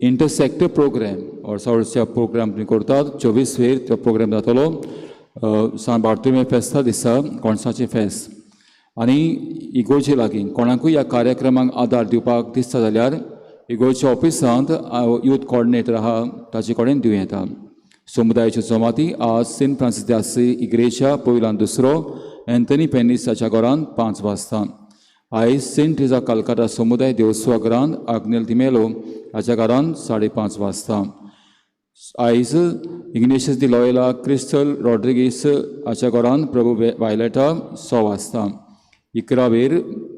इंटरसेक्टर प्रोग्राम वर्सा वर्सा प्रोग्राम करतात. 24 वेर तो प्रोग्राम जातलो. सान बार्तोलमे फेस्ता दिसा कोणसाचें फेस्त आनी इगोर्जे लागीं कोणाकूय ह्या कार्यक्रमाक आदार दिवपाक दिसता जाल्यार इगोर्जे ऑफिसांत यूथ कॉर्डिनेटर आहा ताचे कडेन दिवं येता. समुदायाच्यो जमाती आज सेंट फ्रांसीस दासी इग्रेजा पयलो दुसरो एंथनी पेनीस हाच्या घरांत 5 वाजता. आयज सेंट ट्रिजा कलकत्ता समुदाय देवस्वा घरांत आग्नेल दिमेलो हाच्या घरांत 5:30 वाजता. आयज इग्नेशियस दी लॉयला क्रिस्टल रॉड्रिगीस हाच्या घरांत प्रभू वायलेटा 6 वाजता. 11वेर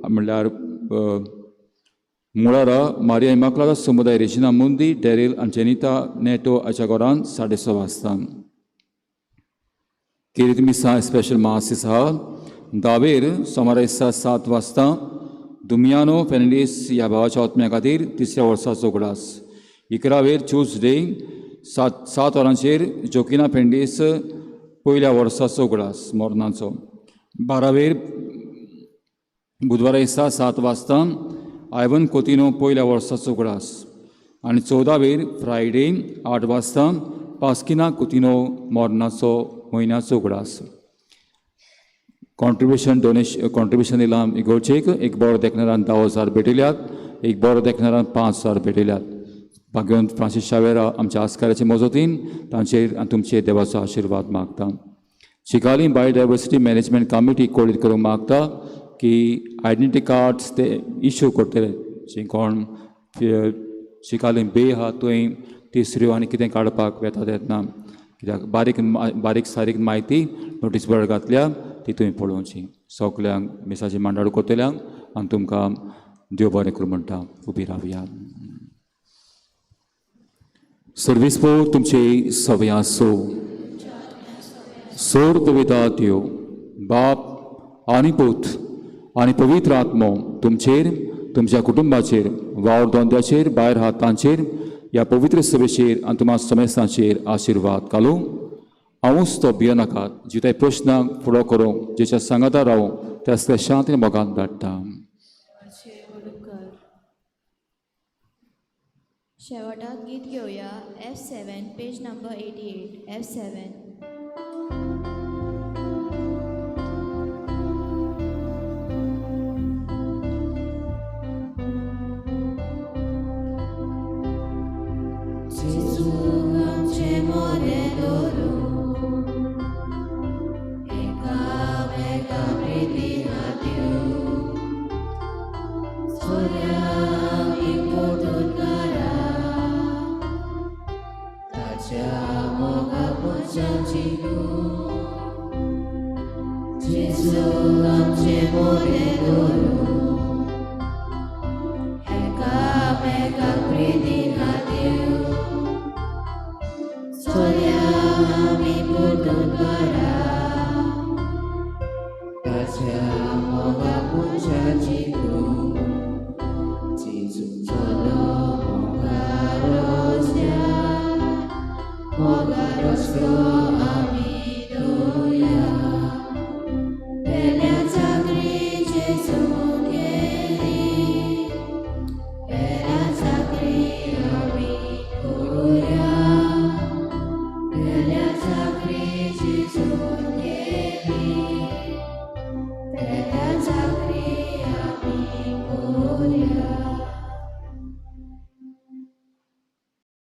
म्हणल्यार मुळारा मारिया इमाकुलादा समुदाय रेजिना मुंदी डॅरील आनी जेनिता नेटो हाच्या घरांत 6:30 वाजता. किरीत मिसा स्पेशल मास आसा. 10वेर सोमारा दिसा 7 वाजता दुमियानो फेर्नांडीस ह्या भावाच्या आत्म्या खातीर तिसऱ्या वर्साचो उगडास. 11वेर ट्युजडे 7 वरांचेर जोकिना फेर्नांडीस पयल्या वर्साचो उगडास मरणाचो. 12वेर बुधवारा दिसा 7 वाजता आयवन कोतिनो पयल्या वर्साचो उगडास. आनी 14वेर फ्रायडे 8 वाजता पास्किना कुतिनो मरणाचो म्हयन्याचो उगडास. कॉन्ट्रिब्युशन डोनेशन कॉन्ट्रिब्युशन दिलां इगोर्जेक. एक बरो देखणारान 10,000 भेटयल्यात, एक बरो देखणारान 5,000 भेटयल्यात. भाग्यवंत फ्रांसीस शावेरा आमच्या आस्काराचे मजतीन तांचेर आनी तुमचेर देवाचो आशिर्वाद मागता. चिकाली बायोडायवर्सिटी मॅनेजमेंट कमिटी कळीत करूंक मागता की आयडेंटिटी कार्ड्स ते इश्यू करतले जे कोण चिकाली बे आहा थंय तिसऱ्यो आनी कितें काडपाक वेता तेन्ना, कित्याक बारीक बारीक सारीक म्हायती नोटीस बोर्डार घातल्या ती तुवें पळोवची. सगल्यांक मिसाची मांडावळ करतल्यांक आनी तुमकां देव बरें करूं म्हणटा. उबी रावया. सर्वीस पो तुमचे सवय आसूं. सोर पवित्र देव बाप आनी पूत आनी पवित्र आत्मो तुमचेर, तुमच्या कुटुंबाचेर, वावर धंद्याचेर, भायर हात तांचेर, ह्या पवित्र सभेचेर आनी तुमच्या समेस्तांचेर आशिर्वाद घालूं. हांवूच तो भियेनाकात जिते प्रश्नांक फुडो करूंक जेच्या सांगाता रावूं त्या शांत आनी मोगान धाडटा. शेवटाक गीत घेवया F7 page number 88 F7. जेजू आमचे मोरे दवरू.